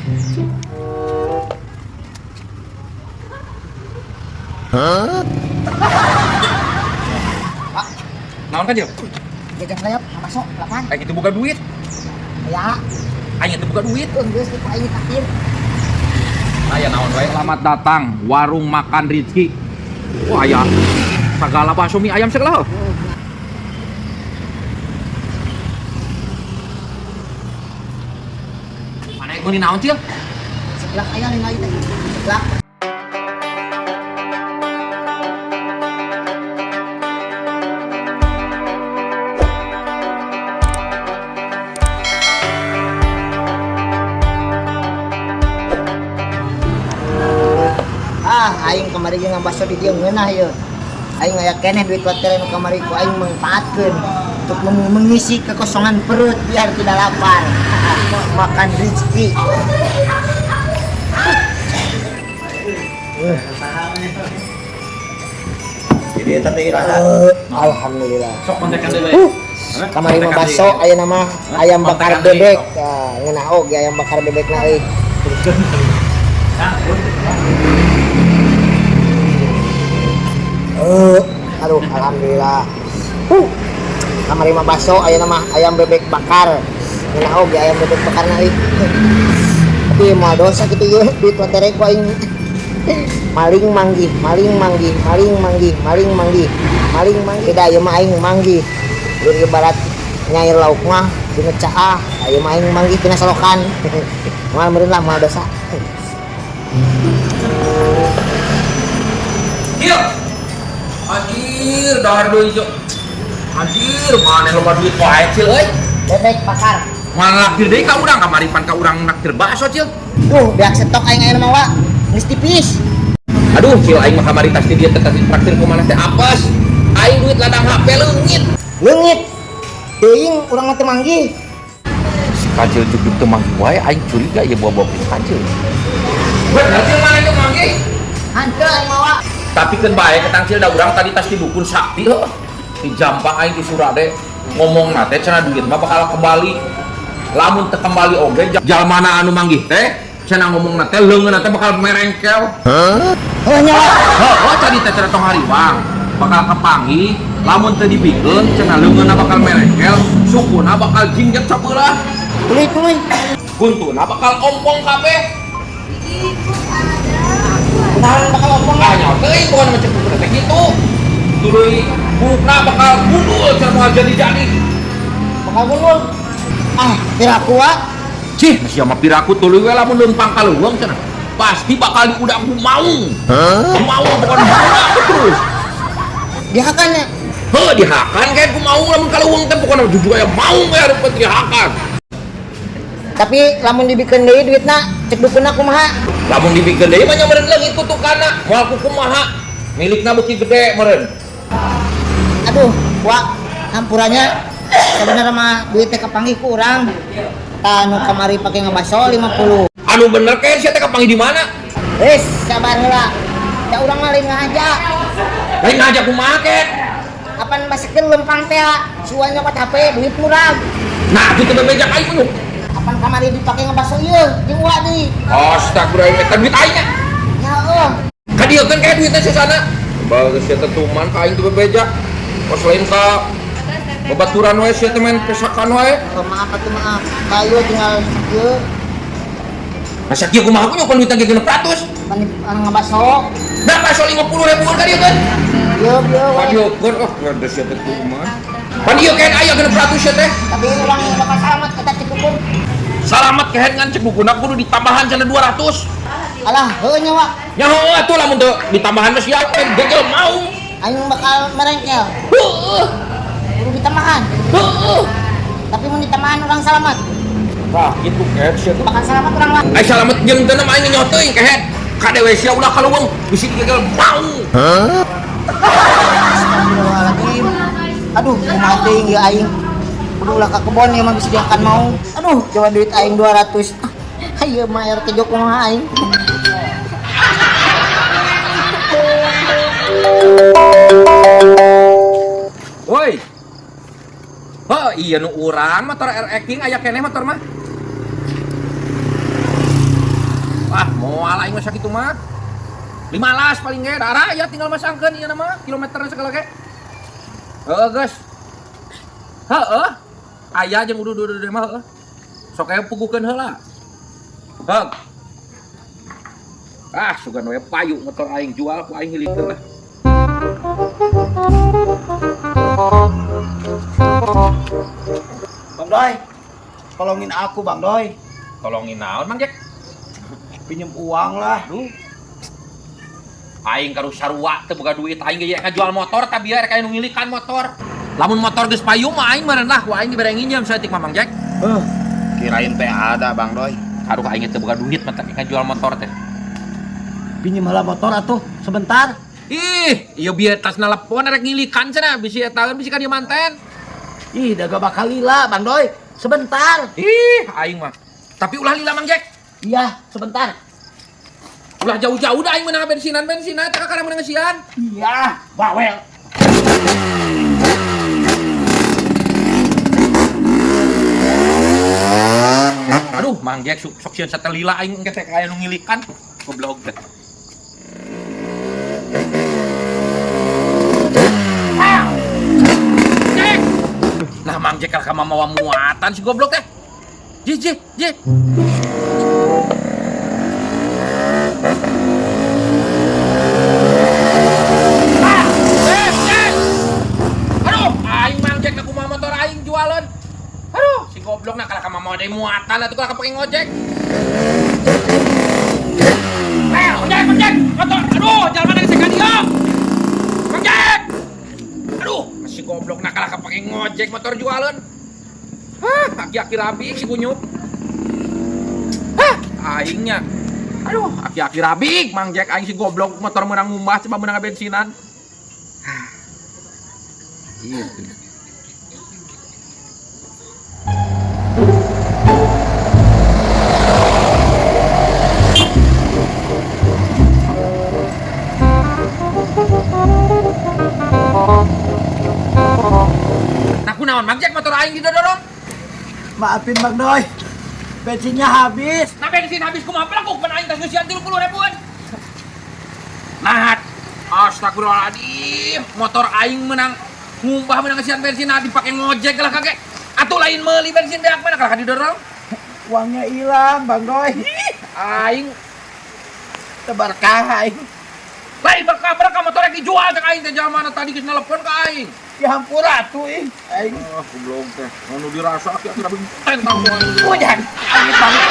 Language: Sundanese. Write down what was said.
Pak, Naon kan dia? Jajan layap, masuk, lapan. Aing itu buka duit. Ya, Aing itu buka duit. Geus ku aing takdir. Aya naon wae. Selamat datang warung makan Rizky. Wah, aya segala bakso mie ayam segala. Mana yang meuli naon, Cil? Seblak aya lain lagi teh. Seblak. Ah, aing kamari ge ngabaso di dieu ngeunah ieu. Aing aya keneh duit watere nu kamari ku aing manfaatkeun untuk mengisi kekosongan perut biar tidak lapar. Makan rezeki. Jadi eta teh iraha. Alhamdulillah. Sok kontekan deui. Kamari mah baso aya nama ayam bakar bebek. Tah, ngeunah oge ayam bakar bebekna euy. Aduh, alhamdulillah. Kamari mah baso aya nama ayam bebek bakar. Ngeunah oge ayam bebek bakarna euy. Tapi moal dosa kitu ye duit watere ku aing. Maling manggih, maling manggih, maling manggih, maling manggih, maling manggih. Beda ieu mah aing manggih. Lur ibarat nyair lauk mah dina caah, ieu mah aing manggih tina solokan. Moal meureun lah moal dosa. Cil. Anjir, dahar deui cok. Anjir, mana loba duit wae, Cil euy. Bebek bakar. Mana naktir deui ka urang kamari pan ka urang naktir bakso, Cil. Duh, beak stok aing aya mah wa. Geus tipis. Aduh, Cil aing mah kamari tas di dieu teh tas traktir kumaha teh apes. Aing duit ladang HP leungit. Leungit. Teuing urang mah teu manggih. Si Kacil cukup teu manggih wae aing curiga ieu bawa-bawa si Kacil. Bener Cil mana teu manggih? Hanteu aing mah wa. Tapi keun bae ketang Cil da urang tadi tas di dukun sakti heuh. Di Jampang aing di Surade ngomong na teh cenah duit mah bakal kembali. Lamun teu kembali oge jalmana anu manggih teh cenah ngomong na teh leungeun teh bakal merengkel. Heuh nya wa. Heuh tadi teh cenah tong hariwang bakal kepanggih lamun teu dibikeun cenah leungeunna bakal merengkel, sukuna bakal jingjet sabelah. Tuluy-tuluy. Kuntuna bakal ompong kabeh. Kunaon bakal ompong? Ah nyawa teuing bukan macam dukun teh kitu. Tuluy bukna bakal gundul cenah moal jadi-jadi. Bakal gundul. Ah, piraku wa. Cih, sia mah piraku tuluy we lamun leumpang ka leuweung cenah. Pasti bakal diudak ku maung. Maung bukan diudak terus. Dihakan ya? Heuh, dihakan kayak ku maung lamun ka leuweung teh pokona jujur aya maung we hareupeun dihakan. Tapi lamun dibikeun deui duitna cek dukunna kumaha? Lamun dibikeun deui mah nya meureun leungit kutukana, moal ku kumaha. Milikna beuki gede meureun. Aduh, wa hampurannya sebenarnya mah duit teh kapanggih ku urang. Tah nu kamari pake ngabaso 50. Anu bener ke sia teh kapanggih di mana? Wis, sabar heula. Da urang mah lain ngahaja. Lain ngahaja kumaha ke? Apan masikeun lempang teh si Uwa nyokot HP duit murag. Nah, kitu bebeja ka aing. Apan kamari dipake ngabaso ieu jeung Uwa deui. Astagfirullah, eta duit aing nya. Ya heuh. Ka dieu kan kayak duitnya sesana. Bagus sia teh tuman ka aing teu bebeja. Kos lain ka babaturan wae sia teh main pesakan wae. Oh, maaf atuh maaf. Ka ieu tinggal sakieu. Nah sakieu kumaha ku nyokon duitna ge 600. Pan ngabaso. Nah baso 50 ribuan ka dieu kan. Ieu ieu Ka dieu kan oh ada sia teh tuman. Pan ieu kan aya 600 sia teh. Tapi urang bakal salamat eta cek dukun. Salamat kehed ngan cek dukun kudu ditambahan cenah 200. Alah, heuh nya wa. Nya heuh atuh lamun teu ditambahan mah sia teh gegel maung. Aing bakal merengkel. Heuh. Kudu ditambahan. Heuh. Tapi mun ditambahan urang salamat. Tah kitu kehed sia teh. Bakal salamat urang lah. Ai salamat jeung teu mah aing nyoh teuing kehed. Kadewe sia ulah kaleuweung bisi gegel maung. Hah? Astagfirullahaladzim. Aduh, kumaha teuing ieu aing. Kudu ulah ka kebon ieu mah bisi dihakan maung. Aduh, coba duit aing 200. Ieu mah air kejo kumaha aing. Woi. Heuh, iya nu urang motor RX King aya keneh motor mah. Ah, moal aing mah sakitu mah. 15 paling ge darah ya tinggal masangkeun ieu mah kilometerna segala ge. Heeh, geus. Heeh. Aya jeung uduh-uduh mah heeh. Sok aya pugukeun heula. Heug. Ah, sugan we payu motor aing jual ku aing hilikeun lah. Bang Doi, tolongin aku Bang Doi. Tolongin naon Mang Jack? Pinjem uang lah. Aduh. Aing karu sarua teu boga duit aing ge ngajual motor tah biar rek aya nu ngilikan motor. Lamun motor geus payu mah aing meureun lah ku aing dibere nginjem saeutik mah Mang Jack. Heuh, kirain teh ada Bang Doi. Aduh aing teu boga duit mah teh ngajual motor teh. Pinjem heula motor atuh sebentar. Ih, ieu bieu tas nelepon rek ngilikan cenah bisi eta bisi ka dieu manten. Ih, da bakal lila Bang Doi. Sebentar. Ih, aing mah. Tapi ulah lila Mang Jack. Iya, sebentar. Ulah jauh-jauh dah aing meunang bensinan-bensinan teh kakara meunang ngeusian. Iya, bawel. Aduh, Mang Jack sok sieun satelila aing engke teh aya nu ngilikan. Goblok teh. Jack. Nah, Mang Jack kalah mawa muatan si goblok teh. Jih, jih, jih. Aduh, aing Mang Jack aku mau motor aing jualan. Aduh, si goblok nah kalah mawa deui muatan atuh kalah pake ngojek. Ojek, ojek, motor. Aduh, jalan mana geus ka dieu. Mang Jack. Aduh, si goblok nah kalah pake ngojek motor jualan. Hah, aki-aki rabi si kunyuk. Hah, aingnya. Aduh, aki-aki rabi Mang Jack aing si goblok motor meunang ngumbah coba meunang bensinan. Hah. Iya. Nah, kunaon Mang Jack motor aing didorong? Maafin Bang Doi. Bensinnya habis. Nah, bensin habis kumaha pelakuk pan aing tas ngeusian 30 ribuan. Nah, astagfirullahaladzim, motor aing menang ngumbah menang ngeusian bensin nah dipake ngojek lah kakek. Atuh lain meuli bensin beak mana kalah didorong. Uangnya hilang Bang Doi. Ih, aing teberkah aing. Lain berkah-berkah motor rek dijual cek aing teh jalmana tadi geus nelpon ka aing. Ya hampura atuh ih. Aing. Ah, goblok teh. Anu dirasa aki-aki tentang Hujan. Angin banget.